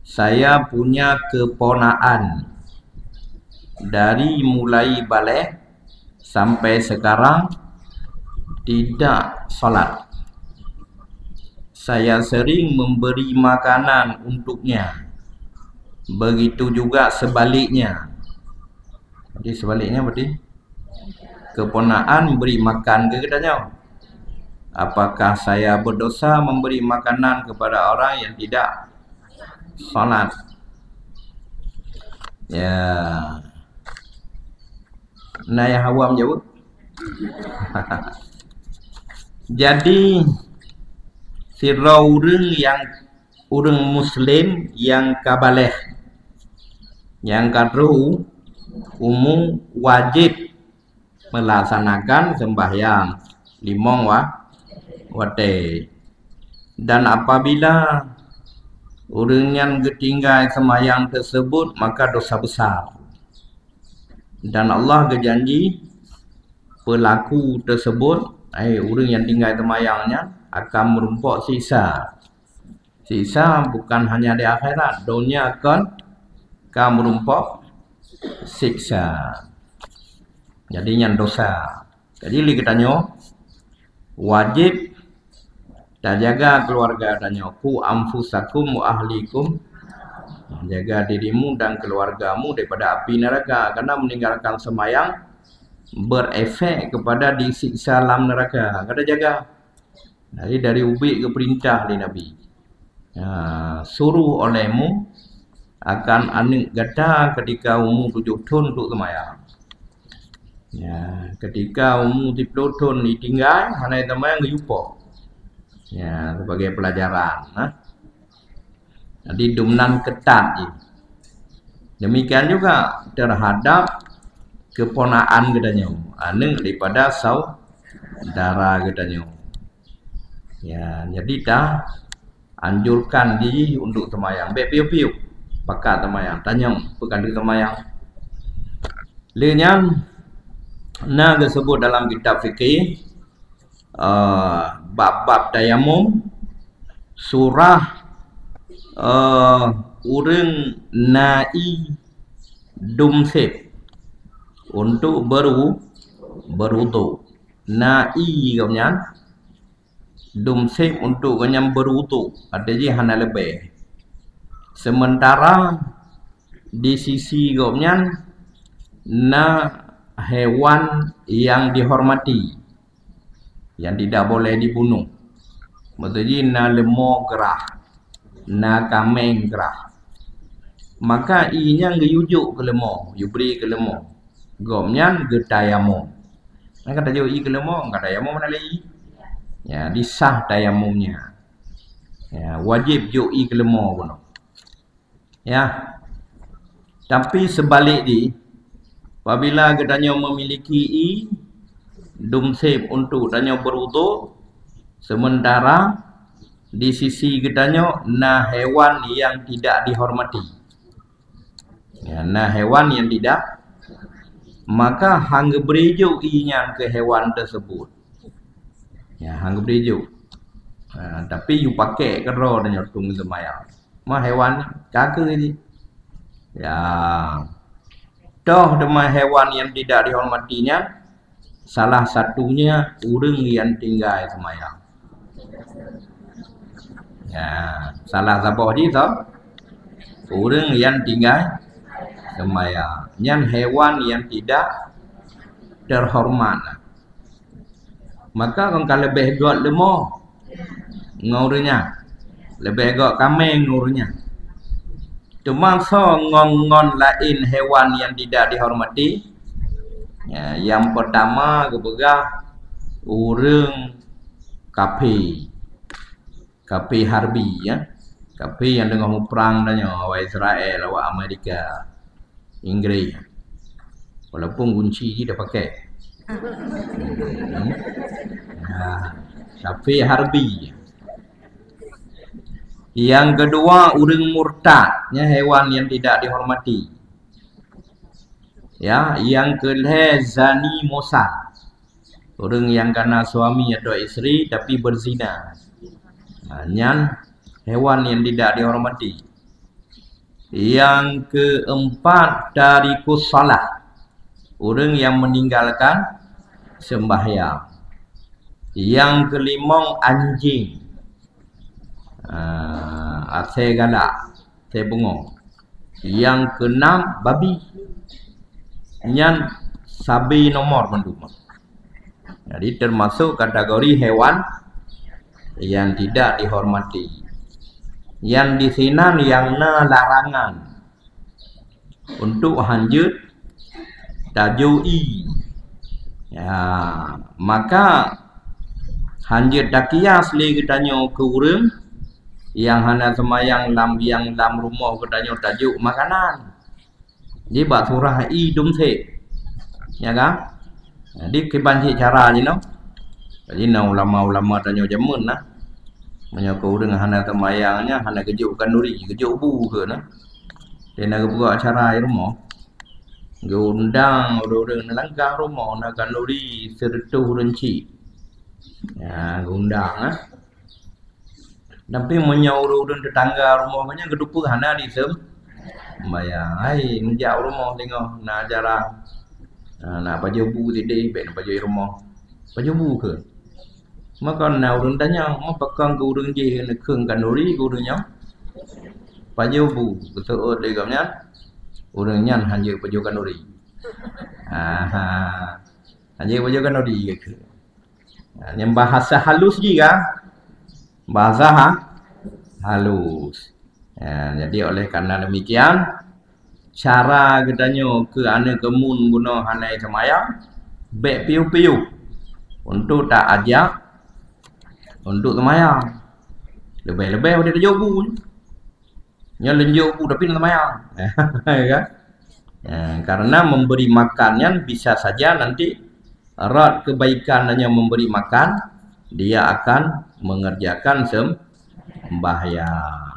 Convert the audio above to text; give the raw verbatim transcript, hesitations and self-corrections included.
Saya punya keponakan dari mulai baleh sampai sekarang tidak salat. Saya sering memberi makanan untuknya. Begitu juga sebaliknya. Jadi sebaliknya berarti keponakan beri makan ke geutanyoe? Apakah saya berdosa memberi makanan kepada orang yang tidak salat? Ya. Nah, yang awam jawab. Jadi, sidroe ureuëng nyang ureuëng muslim nyang ka baleh, nyang ka troh umu, wajéb meulaksanakan sembahyang limong wa-, watée. Dan apabila ureuëng nyan geutinggai sembahyang tersebut, maka dosa besar. Dan Allah geujanji, pelaku tersebut, ai ureuëng nyang tinggai teumayang nyan, akan meurumpok siksa. Siksa bukan hanya di akhirat, donya kon ka meurumpok siksa. Jadi nyan dosa. Jadi lé geutanyoe wajéb tajaga keluarga tanyoe, "Qu anfusakum wa ahlikum." Jaga dirimu dan keluargamu daripada api neraka, karena meninggalkan sembahyang berefek kepada disiksa lam neraka. Kada jaga. Jadi dari ubit geupeurintah lé Nabi. Ha, suruh olehmu akan aneuëk gata ketika umu tujoh thon untuk sembahyang. Ya, ketika umu siplôh thon ditinggai, hana sembahyang geuyue poh. Ya, sebagai pelajaran, ha. Jadi dumnan ketat jih. Demikian juga terhadap keponakan geutanyoe, aneuëk daripada saudara geutanyoe. Ya, jadi ta anjurkan diri untuk teumayang. Bék piôh-piôh pakat teumayang, tanyong peue ka lheueh teumayang. Lheueh nyan na geuseubut dalam kitab fikih, eh, bab-bab tayamum, surah, eh, ureuëng na ie dum séb untuk beru-, berudu. Na ie gobnyan dum séb untuk gobnyan berudu, arti jih hana leubeh. Sementara di sisi gobnyan na hewan yang dihormati, yang tidak boleh dibunuh. Maksud jih na leumo grah, na kaméng grah. Maka ie nyan geuyue jok keu leumo, geuyue bri keu leumo. Gobnyan geutayamum. Kan ka tajok ie keu leumo, ka tayamum hana lé ie. Ya, disah tayamum nyan. Ya, wajéb jok ie keu leumo bunoe. Ya. Tapi seubalik jih, apabila geutanyoe memiliki ie dum séb untuk tanyoe berudu, sementara di sisi geutanyoe na hewan yang tidak dihormati. Ya, na hewan yang tidak, maka hana geubri jok ie nyan keu hewan tersebut. Ya, hana geubri jok. Ha, tapi yue pakai keudroe tanyoe tueng seumayang. Ma hewan nyan, ka keuh jih. Ya. Toh teuma hewan yang tidak dihormati nyan, salah satunya ureuëng yang tinggai seumayang. Ya, salah saboh jih toh, ureuëng yang tinggai seumayang. Nyan hewan yang tidak terhormat. Maka kon ka leubeh göt leumo ngon ureuëng nyan, leubeh göt kaméng ngon ureuëng nyan. Teuma soe ngon, ngon laén hewan yang tidak dihormati? Ya, yang pertama geupeugah ureuëng kafé. Kafé harbi, ya. Kafé yang teungoh muprang tanyoe, awak Israel, awak Amerika, Inggris. Walaupun gunci jih dah pakai. Hmm. Nah, kafé harbi. Yang kedua, ureuëng murtad, ya, hewan yang tidak dihormati. Ya, yang kelhée zani muhsan. Ureuëng nyang kana suami atau isteri tapi berzina. Ha, nyan hewan yang tidak dihormati. Yang keempat, tarikus shalah. Ureuëng yang meninggalkan sembahyang. Yang kelimong, anjing. Ah, asai galak, asai beungong. Yang keenam, babi. Nyan sabe nomor mandum. Jadi, termasuk kategori hewan yang tidak dihormati. Yang di sinan yang na larangan untuk hanjeuet tajok ie. Ya, maka hanjeuet takias lé geutanyoe keu ureuëng yang hana seumayang lam, yang lam rumoh geutanyoe tajok makanan. Di bak surah ie dum sép. Ya kan? Jadi, kiban cit cara jinoe. Jadi, na ulama-ulama tanyoe jameun na. Meunyoe keu ureuëng hana seumayang nyan, hana geujok kanduri, geujok bu keu na. Dia na geupeugah acara di rumoh. Geuundang ureuëng-ureuëng neulanggang rumoh, na kanduri sireutoh ureuëng cit. Ya, geuundang, eh. Tapi meunyoe ureuëng-ureuëng tetangga rumoh nyan geuteupeue hana disem-, sembahyang. Hai, meujak rumoh singoh na acara. Ha, na pajoh bu sideh, bèk na pajoh i rumoh. Pajoh bu keu? Maka na ureuëng tanya, "Ma pakon keu ureuëng jih neukheun kanduri keu ureuëng nyoe?" Pajoh bu, geuseuôt lé gobnyan, ureuëng nyan hanjeuet pajoh kanduri. Aha. Hanjeuet pajoh kanduri keu. Ha, nyan bahasa halus jih kan? Bahasa ha? Halus. Ha, jadi oleh karena demikian, cara geutanyoe keu aneuk keumun bunoe hana seumayang, bèk piôh-piôh untuk taajak untuk seumayang. Leubeh-leubeh watèe tajok bu. Nyan leunjok bu tapi hana seumayang. Kan? Ya, karena memberi makan nyan bisa saja nanti rot kebaikan hanya memberi makan, dia akan mengerjakan sembahyang.